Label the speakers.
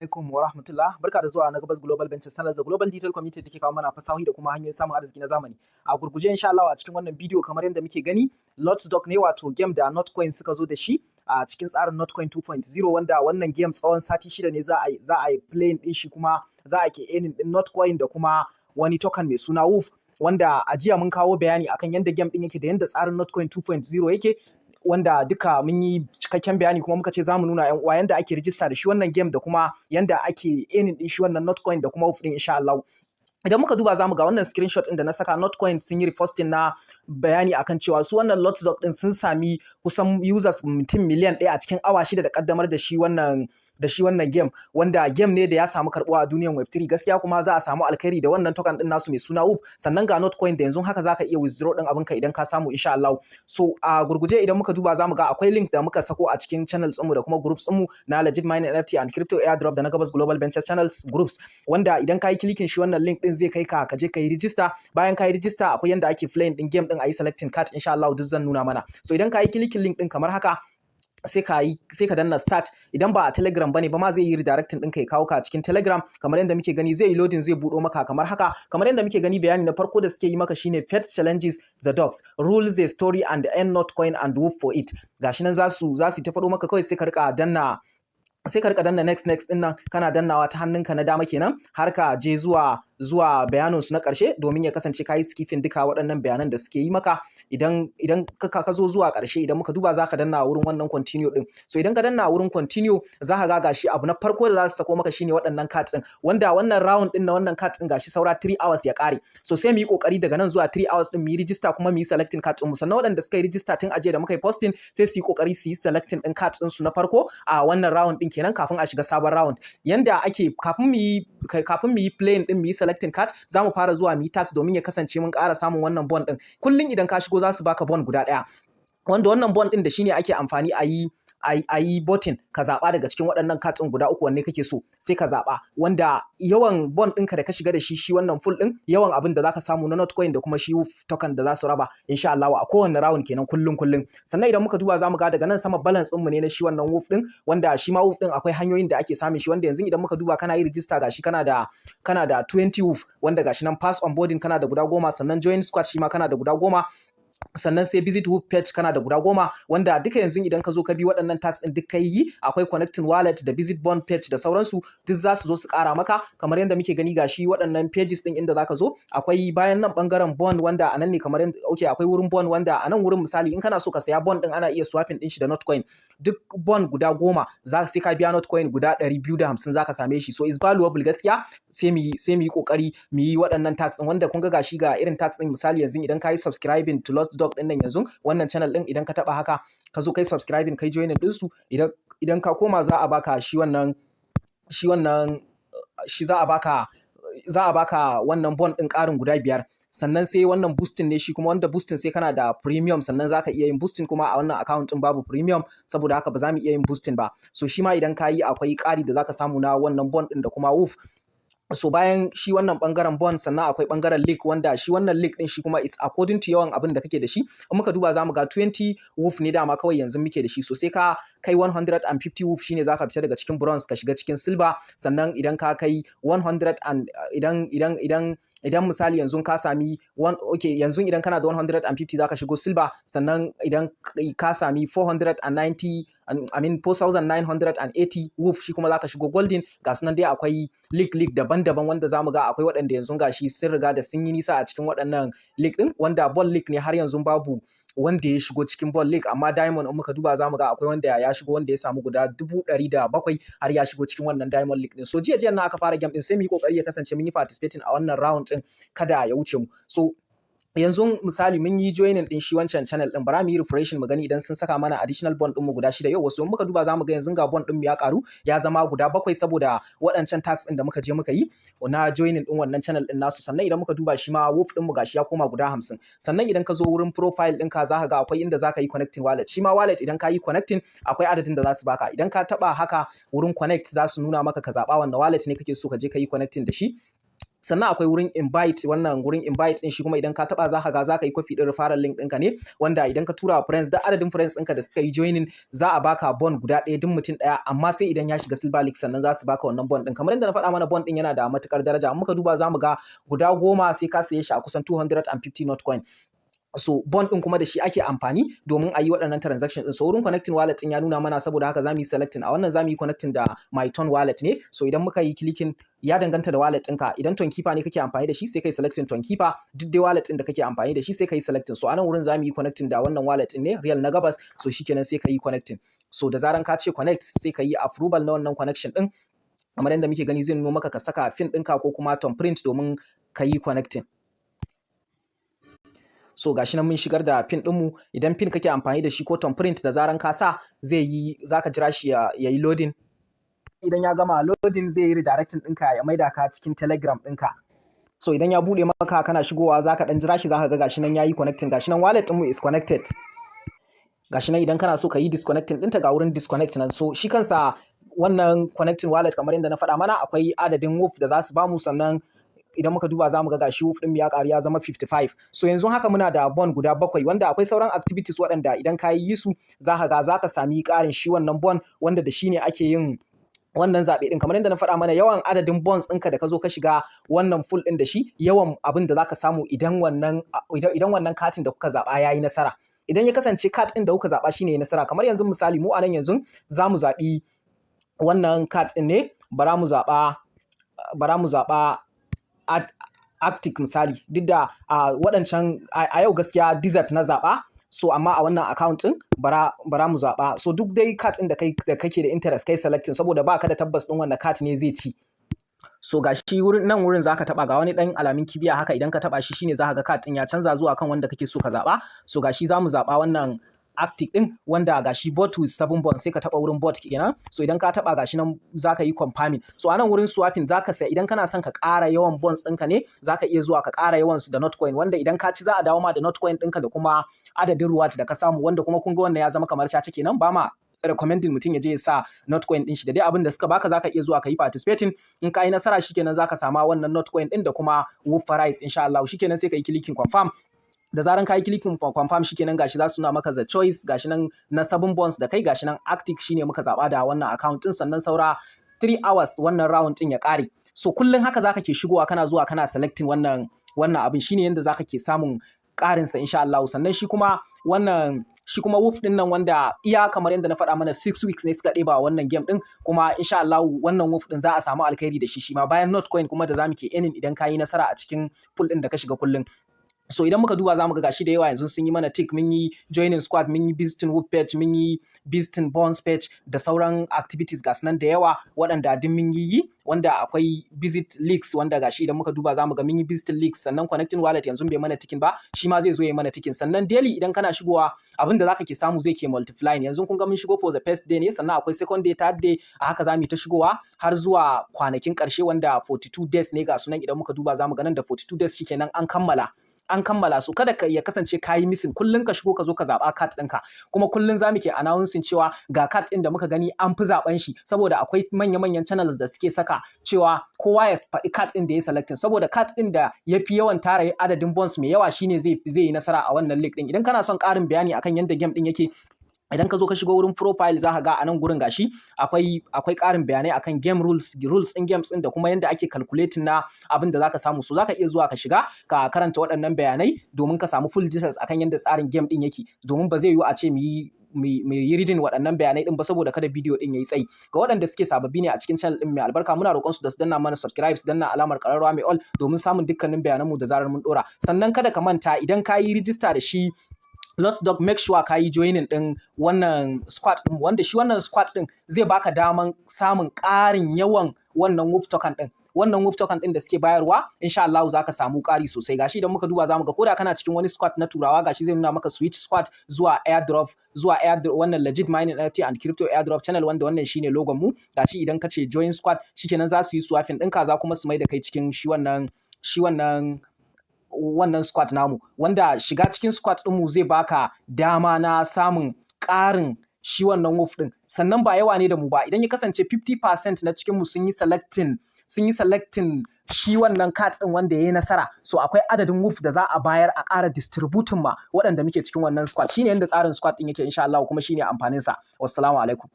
Speaker 1: Alaikum wa rahmatullah. Barka da zuwa na Gabas Global Ventures sanar da Global Digital Community take kawo mana fasahohi da kuma hanyoyin samun arziki na zamani. A gurguje, insha Allah, a cikin wannan bidiyo, kamar yadda muke gani, Lots Dog ne, wato game da Notcoin suka zo da shi a cikin tsarin Notcoin 2.0, wanda wannan game tsawon sati 6 ne za a yi playing din shi, kuma za a ke earning din Notcoin da kuma wani token mai suna Woof, wanda a jiya mun kawo bayani akan yadda game din yake da yadda tsarin Notcoin 2.0 yake, wanda duka mun yi cikakken bayani, kuma muka ce za mu nuna yan uwa yanda ake rijista da shi wannan game da kuma yanda ake earning din shi wannan Notcoin da kuma Woof din, insha Allah. Idan muka duba, zamu ga wannan screenshot din da na saka, Notcoin sun yi reposting na bayani akan cewa su wannan Lotsdog din sun sami kusan users mutum miliyan 1 a cikin awa 6 da kaddamar da shi wannan game, wanda game ne da ya samu karbuwa a duniyar Web3 gaskiya, kuma za a samu alkhairi da wannan token din nasu mai suna Woof. Sannan ga Notcoin da yanzu haka zaka iya withdraw din abinka idan ka samu, insha Allah. So a gurguje, idan muka duba, zamu ga akwai link da muka sako a cikin channels mu da kuma groups mu na Legit Mining NFT and Crypto Airdrop da na Gabas Global Ventures channels groups, wanda idan ka yi clicking shi wannan link din, zai kai ka ka je ka yi register. Bayan ka yi register, akwai yanda ake playing din game din, a yi selecting card, insha Allah duk zan nuna mana. So idan ka yi clicking link din kamar haka, sai ka danna start. Idan ba a Telegram bane ba ma, zai yi redirecting ɗinka ya kawo ka cikin Telegram. Kamar yadda muke gani, zai yi loading, zai buɗo maka kamar haka. Kamar yadda muke gani, bayani na farko da suke yi maka shine "Pet challenges the dogs, rule the story and earn Notcoin and Woof for it." Gashi nan za su ta faɗo maka kawai, sai ka rika danna next next din nan, kana dannawa ta hannunka na dama kenan, har ka je zuwa bayanin su na ƙarshe, domin ya kasance ka yi skipping duka waɗannan bayanan da suke yi maka. Idan ka zo zuwa ƙarshe, idan muka duba, zaka danna wurin wannan continue din. So idan ka danna wurin continue, za ka ga gashi abu na farko da za su sako maka shine waɗannan card din, wanda wannan round din na wannan card din gashi saura 3 hours ya ƙare. So sai mu yi kokari daga nan zuwa 3 hours din mu yi register, kuma mu yi selecting card din mu. Sannan waɗanda suka yi register tun ajiya da muka yi posting, sai su yi kokari su yi selecting din card din su na farko a wannan round din kenan, kafin a shiga sabon round. Yanda ake, kafin mu yi playing din, mu yi selecting card, za mu fara zuwa mu yi task domin ya kasance mun ƙara samun wannan bond din. Kullum idan ka shigo, za su baka bond guda ɗaya, wanda wannan bond din da shine ake amfani a yi voting, ka zaɓa daga cikin waɗannan card ɗin guda uku wanne kake so, sai ka zaɓa, wanda yawan bond ɗinka da ka shiga da shi shi wannan pool ɗin, yawan abin da zaka samu na Notcoin da kuma shi token da za su raba, insha Allah, a kowanne round kenan, kullun kullun. Sannan idan muka duba, zamu ga daga nan sama balance ɗinmu ne na shi wannan Woof ɗin, wanda shi ma Woof ɗin akwai hanyoyin da ake samun shi, wanda yanzu idan muka duba, kana yi register, gashi kana da 20 Woof, wanda gashi nan pass onboarding kana da guda 10, sannan join squad shi ma kana da guda 10, sannan sai visit Woof page kana da guda 10, wanda duka yanzu idan ka zo ka bi waɗannan tasks ɗin duk kai yi, akwai connecting wallet da visit bond page da sauransu, duk za su zo su ƙara maka. Kamar yadda muke gani, gashi waɗannan pages ɗin inda zaka zo, akwai bayan nan ɓangaren bond, wanda a nan ne kamar yadda okay, akwai wurin bond, wanda a nan wurin, misali, in kana so ka saya bond ɗin, ana iya swapping ɗin shi da Notcoin. Duk bond guda 10 za sai ka biya Notcoin guda 250 zaka same shi. So is valuable gaskiya. Sai mu yi kokari mu yi waɗannan tasks ɗin, wanda kun ga gashi ga irin tasks ɗin. Misali, yanzu idan ka yi subscribing to Lost Dog ɗin nan yanzu, wannan channel ɗin, idan ka taɓa haka, ka zo kai subscribing, kai joining ɗinsu, idan ka koma, za a baka shi wannan shi za a baka wannan bond ɗin ƙarin guda biyar. Sannan sai wannan boosting ne shi kuma, wanda boosting sai kana da premium sannan zaka iya yin boosting, kuma a wannan account ɗin babu premium, saboda haka ba za mu iya yin boosting ba. So shi ma idan ka yi, akwai ƙari da zaka samu na wannan bond ɗin da kuma Woof. So bayan shi wannan bangaren bond, sannan akwai bangaren league, wanda shi wannan league din shi kuma is according to yawan abin da kake da shi. In muka duba, zamu ga 20 Woof ne dama kawai yanzu muke da shi. So sai ka kai 150 Woof shine zaka fita daga cikin bronze ka shiga cikin silver. Sannan idan ka kai 100 and idan idan idan idan misali yanzu ka sami one, okay, yanzu idan kana da 150 zaka shigo silver. Sannan idan ka sami 490, I mean 4980 Woof, shi kuma zaka shigo golden. Ga sunan dai, akwai league league daban-daban, wanda zamu ga akwai waɗanda yanzu gashi sun riga da sun yi nisa a cikin waɗannan league din, wanda ball league ne har yanzu babu wanda ya shigo cikin ball league, amma diamond in muka duba, zamu ga akwai wanda ya shigo, wanda ya samu guda 700,000 har ya shigo cikin wannan diamond league din. So jiya jiya na aka fara game din, sai mu yi kokari ya kasance mun yi participating a wannan round din, kada ya wuce mu. So yanzu misali mun yi joining din shi wancan channel din, bara mu yi refreshing mu gani idan sun saka mana additional bond din mu guda shida yau. Wasu muka duba, zamu ga yanzu ga bond din mu ya karu, ya zama guda bakwai, saboda waɗancan tasks din da muka je muka yi na joining din wannan channel din nasu. Sannan idan muka duba, shi ma Woof din mu gashi ya koma guda 50. Sannan idan ka zo wurin profile ɗinka, zaka ga akwai inda zaka yi connecting wallet. Shi ma wallet idan ka yi connecting, akwai adadin da za su baka. Idan ka taba haka wurin connect, za su nuna maka ka zaɓa wannan wallet ne kake so ka je ka yi connecting da shi. Sannan akwai wurin invite. Wannan wurin invite din shi kuma, idan ka taba, zaka ga zaka yi copy din referral link ɗinka ne, wanda idan ka tura wa friends, duk adadin friends ɗinka da suka yi joining, za a baka bond guda ɗaya duk mutum ɗaya, amma sai idan ya shiga Silver League sannan za su baka wannan bond ɗin. Kamar yadda na faɗa mana, bond ɗin yana da matukar daraja. Muka duba, za mu ga guda 10 sai ka saye shi a kusan 250 Notcoin. So bond din kuma da shi ake amfani domin a yi waɗannan transaction din. So wurin connecting wallet din ya nuna mana, saboda haka zamu yi selecting a wannan, zamu yi connecting da my Ton wallet ne. So idan muka yi clicking, ya danganta da wallet ɗinka. Idan Tonkeeper ne kake amfani da shi, sai kai selecting Tonkeeper. Duk dai wallet ɗin da kake amfani da shi, sai kai selecting. So anan wurin zamu yi connecting da wannan wallet ɗin ne, Real na Gabas. So shikenan, sai ka yi connecting. So da zaran ka ce connect, sai ka yi approval na wannan connection ɗin. Kamar yadda muke gani, zai nuno maka ka saka PIN ɗinka ko kuma thumbprint domin ka yi connecting. So gashi nan mun shigar da PIN ɗinmu. Idan PIN kake amfani da shi ko thumbprint, da zaran ka sa, zai yi, zaka jira shi ya yi loading. Idan ya gama loading, zai yi redirecting ɗinka, ya maida ka cikin Telegram ɗinka. So idan ya buɗe maka, kana shigowa, zaka ɗan jira shi, zaka ga gashi nan yayi connecting. Gashi nan wallet ɗinmu is connected. Gashi nan, idan kana so ka yi disconnecting ɗinta, ga wurin disconnect nan. So shi kansa wannan connecting wallet, kamar yadda na faɗa mana, akwai adadin WOOF da za su bamu. Sannan idan muka duba, za mu ga gashi WOOF ɗin ya ƙaru, ya zama 55. So yanzu haka muna da bond guda bakwai, wanda akwai sauran activities waɗanda idan ka yi su, za ka ga za ka sami ƙarin shi wannan bond, wanda da shi ne ake yin wannan zaɓe ɗin. Kamar yadda na faɗa mana, yawan adadin bonds ɗinka da ka zo ka shiga wannan pool ɗin da shi, yawan abin da za ka samu idan wannan katin da kuka zaɓa ya yi nasara. Idan ya kasance card ɗin da kuka zaɓa shine ya nasara, kamar yanzu misali, mu a nan yanzu za mu zaɓi wannan card ɗin ne. Bara mu zaɓa Arctic misali, duk da a waɗancan a yau gaskiya Desert na zaɓa. So amma a wannan account ɗin bara mu zaɓa. So duk dai card ɗin da kake da interest, kai selecting, saboda baka da tabbas ɗin wannan card ne zai ci. So gashi wurin nan, wurin zaka taba, ga wani dan alamin kibiya haka. Idan ka taba shi, shine zaka ga card ɗin ya canza zuwa kan wanda kake so ka zaɓa. So gashi zamu zaɓa wannan Arctic din, wanda gashi bot with 7 bonds. Sai ka taba wurin bot kenan. So idan ka taba, gashi nan zaka yi confirming. So anan wurin swapping, zaka sai idan kana son ka ƙara yawan bonds ɗinka ne, zaka iya zuwa ka ƙara yawan su da Notcoin, wanda idan ka ci, za a dawo ma da Notcoin ɗinka da kuma adadin reward da ka samu, wanda kuma kun ga wannan ya zama kamar caca kenan. Ba ma recommending mutum ya je ya sa Notcoin din shi. Da dai abin da suka baka, zaka iya zuwa ka yi participating. In ka yi nasara, shikenan, zaka sama wannan Notcoin din da kuma WOOF price insha Allah. Shikenan, sai ka yi clicking confirm. Da zaran ka yi clicking confirm, shikenan, gashi za su nuna maka the choice. Gashi nan na 7 bonds da kai, gashi nan Arctic shine muka zaba da wannan account din. Sannan saura 3 hours wannan round din ya kare. So kullun haka zaka ke shigowa, kana zuwa kana selecting wannan abin. Shine yanda zaka ke samun ƙarin sa insha Allah. Sannan shi kuma WOOF din nan, wanda iya kamar yadda na faɗa mana, 6 weeks ne suka ɗeba wannan game din. Kuma insha Allah wannan WOOF din za a samu alkhairi da shi, shi ma bayan Notcoin kuma da zamu ke earning idan ka yi nasara a cikin pool din da ka shiga kullum. So idan muka duba, zamu ga gashi da yawa yanzu sun yi mana tick. Mun yi joining squad, mun yi visiting web page, mun yi visiting bonds page da sauran activities, ga nan da yawa waɗanda duk mun yi, wanda akwai visit leagues, wanda gashi idan muka duba, zamu ga mun yi visiting leagues. Sannan connecting wallet yanzu bai mana ticking ba, shi ma zai zo ya mana ticking. Sannan daily idan kana shigowa, abin da zaka ke samu zai ke multiplying. Yanzu kun ga mun shigo for the first day ne, sannan akwai second day, third day, a haka zamu yi ta shigowa har zuwa kwanakin ƙarshe, wanda 42 days ne. Ga sunan, idan muka duba, zamu ga nan da 42 days shikenan an kammala. Su kada ka ya kasance kayi missing. Kullun ka shigo, ka zo ka zaba card ɗinka. Kuma kullun zamu ke announcing cewa ga card ɗin da muka gani an fi zaben shi, saboda akwai manya-manyan channels da suke saka cewa kowa ya faɗi card ɗin da ya selecting, saboda card ɗin da ya fi yawan tara adadin bonds mai yawa shine zai yi nasara a wannan league ɗin. Idan kana son ƙarin bayani akan yadda game ɗin yake, idan ka zo ka shigo wurin profile, za ka ga a nan gurin gashi akwai ƙarin bayanai akan game rules, rules in games ɗin, da kuma yanda ake calculating na abin da zaka samu. So zaka iya zuwa ka shiga ka karanta waɗannan bayanai domin ka samu full details akan yanda tsarin game ɗin yake, domin ba zai yiwu a ce mu yi reading waɗannan bayanai ɗin ba, saboda kada bidiyo ɗin yayi tsayi. Ga waɗanda suke sababbi ne a cikin channel ɗin mai albarka, muna roƙon su da su danna mana subscribe, su danna alamar ƙararrawa mai all, domin samun dukkanin bayanan mu da zarar mun ɗora. Sannan kada ka manta, idan ka yi rijista da shi Lost Dog, make sure ka yi joining ɗin wannan squad ɗin, wanda shi wannan squad ɗin zai baka daman samun ƙarin yawan wannan WOOF token ɗin. Wannan WOOF token ɗin da suke bayarwa, insha Allah za ka samu ƙari sosai. Gashi idan muka duba, zamu ga koda kana cikin wani squad na Turawa, gashi zai nuna maka switch squad zuwa airdrop, zuwa airdrop, wannan Legit Mining NFT and Crypto Airdrop channel, wanda wannan shine logon mu. Gashi idan ka ce join squad, shikenan, za su yi swapping ɗinka, za kuma su mai da kai cikin shi wannan squad namu, wanda shiga cikin squad ɗinmu zai baka dama na samun ƙarin shi wannan WOOF ɗin. Sannan ba yawa ne da mu ba. Idan ya kasance 50% na cikin mu sun yi selecting sun yi selecting shi wannan card ɗin wanda ya yi nasara, so akwai adadin WOOF da za a bayar a ƙara distributing ma waɗanda muke cikin wannan squad. Shine yanda tsarin squad ɗin yake, insha Allah, kuma shine amfanin sa. Wassalamu alaikum.